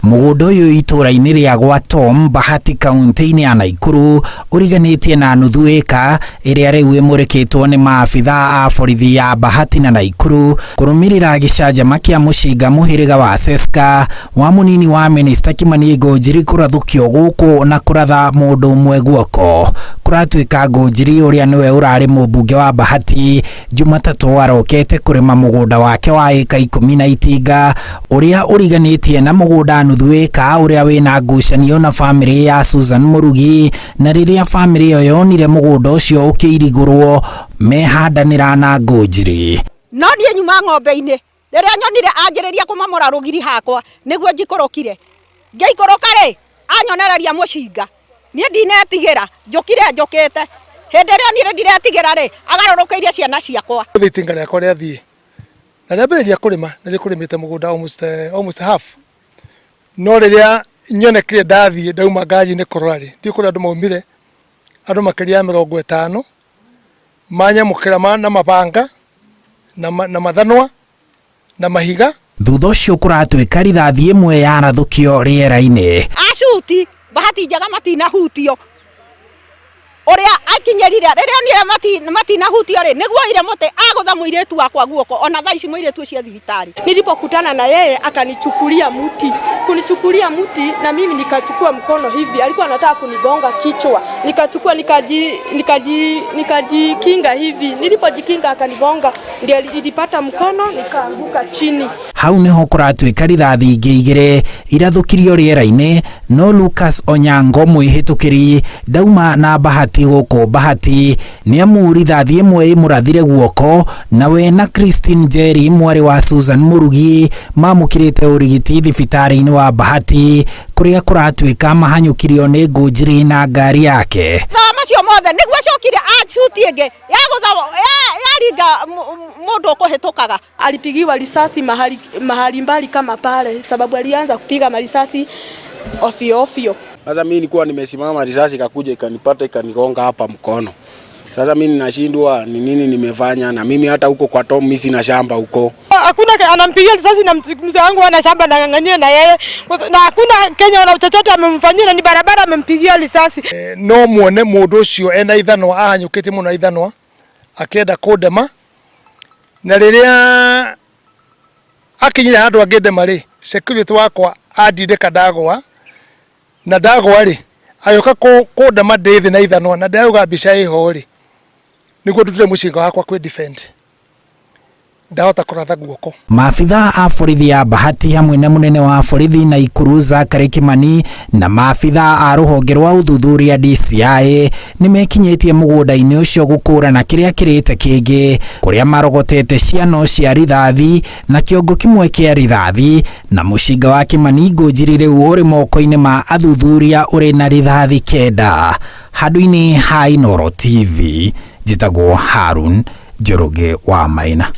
Mũgũnda ũyũ itũũra-inĩ rĩa gwa Tom, Bahati, kaunti-inĩ ya Naikuru, ũriganĩtie na nuthu ĩka ĩrĩa rĩu ĩmũrĩkĩtwo nĩ maabitha a borithi ya Bahati na Naikuru kũrũmĩrĩra gĩcanjama kĩa mũcinga mũhĩrĩga wa Ceska wa mũnini wa minista Kimani Ngũnjiri kũrathũkio gũkũ na kũratha mũndũ ũmwe guoko. Kũratuĩka Ngũnjiri, ũrĩa nĩwe ũrarĩ mũmbunge wa Bahati, Jumatatũ arokete kũrĩma mũgũnda wake wa ĩka 10 na itinga ũrĩa ũriganĩtie na mũgũnda nuthu ĩka ũrĩa wĩna ngucanio na bamĩrĩ ya Susan Mũrugi, na rĩrĩa bamĩrĩ ĩyo yonire mũgũnda ũcio ũkĩirigũrwo mehandanĩra na Ngũnjiri. No niĩ nyuma ng'ombe-inĩ, rĩrĩa nyonire anjĩrĩria kũmomora rũgiri hakwa, nĩguo njikũrũkire. Ngĩikũrũka rĩ, anyonereria mũcinga. Niĩ ndinetigĩra, njũkire njũkĩte. Hĩndĩ ĩrĩa onire ndiretigĩra rĩ, agarũrũkĩirie ciana ciakwa. Thĩ itinga rĩakwa rĩathiĩ na rĩambĩrĩria kũrĩma, na rĩkũrĩmĩte mũgũnda almost half, no rĩrĩa nyonekire ndathiĩ ndauma ngari-inĩ kũrora rĩ, ndiũĩ kũrĩa andũ maumire, andũ makĩria ya 50 manyamũkĩra na mabanga na mathanwa na mahiga. Thutha ũcio kũratuĩka rithathi ĩmwe yarathũkio rĩera-inĩ. Acuti bahati njega matinahutio, ũrĩa akinyĩrire rĩrĩa onire matinahutio rĩ, nĩguo oire mũtĩ agũtha mũirĩtu wakwa guoko. Ona thaa ici mũirĩtu ũcio thibitarĩ. Nilipokutana na yeye akanichukulia mti, kunichukulia mti na mimi nikachukua mkono hivi, alikuwa anataka kunigonga kichwa, nikachukua nikajikinga hivi, nilipojikinga akanigonga, ndio ilipata mkono nikaanguka chini. Hau niho kũratuĩka rithathi ingĩ igĩrĩ irathũkirio rĩera-inĩ, no Lucas Onyango mwĩhĩtũkĩri ndauma na bahati gũkũ Bahati, nĩ amu rithathi ĩmwe ĩmũrathire guoko, na we na Christine Njeri, mwarĩ wa Susan Mũrugi, mamũkĩrĩte ũrigiti thibitarĩ-inĩ wa Bahati kũrĩa kũratuĩka mahanyũkirio nĩ Ngũnjiri na ngari yake. Thaa macio mothe nĩguo acokire acuti ĩngĩ yagũtha yaringa mũndũ ũkũhĩtũkaga. Alipigiwa risasi mahali, mahali mbali kama pale, sababu alianza kupiga marisasi ofyo ofyo. Sasa mimi nilikuwa nimesimama, risasi ikakuja ikanipata ikanigonga hapa mkono. Sasa mimi ninashindwa ni nini nimefanya, na mimi hata huko kwa Tom mimi sina shamba huko. Hakuna anampigia risasi na mzee wangu ana shamba nang'ang'ania na yeye, na hakuna Kenya na chochote amemfanyia, na ni barabara amempigia risasi. No muone mũndũ ũcio ena ithanwa, ahanyũkĩte mũno ithanwa akĩenda kũndema, na rĩrĩa akinyire handũ angĩndema rĩ, security wakwa andindĩka ndagwa, na ndagwa rĩ, agĩũka kũndema ndĩ thĩ na ithanwa, na ndĩrauga mbica ĩho rĩ, nĩguo ndutire mũcinga wakwa kwĩ defend, ndahota kũratha guoko. Maabitha a borithi ya Bahati hamwe na mũnene wa borithi Naikuru Zachary Kimani na maabitha a rũhonge rwa ũthuthuria DCI nĩ mekinyĩtie mũgũnda-inĩ ũcio gũkũrana kĩrĩa kĩrĩte kĩngĩ, kũrĩa marogotete ciano cia rithathi na kĩongo kĩmwe kĩa rithathi, na mũcinga wa Kimani Ngũnjiri rĩu ũrĩ moko-inĩ ma athuthuria ũrĩ na rithathi 9. Handũ-inĩ ha Inooro TV, njĩtagwo Harun Njoroge wa Maina.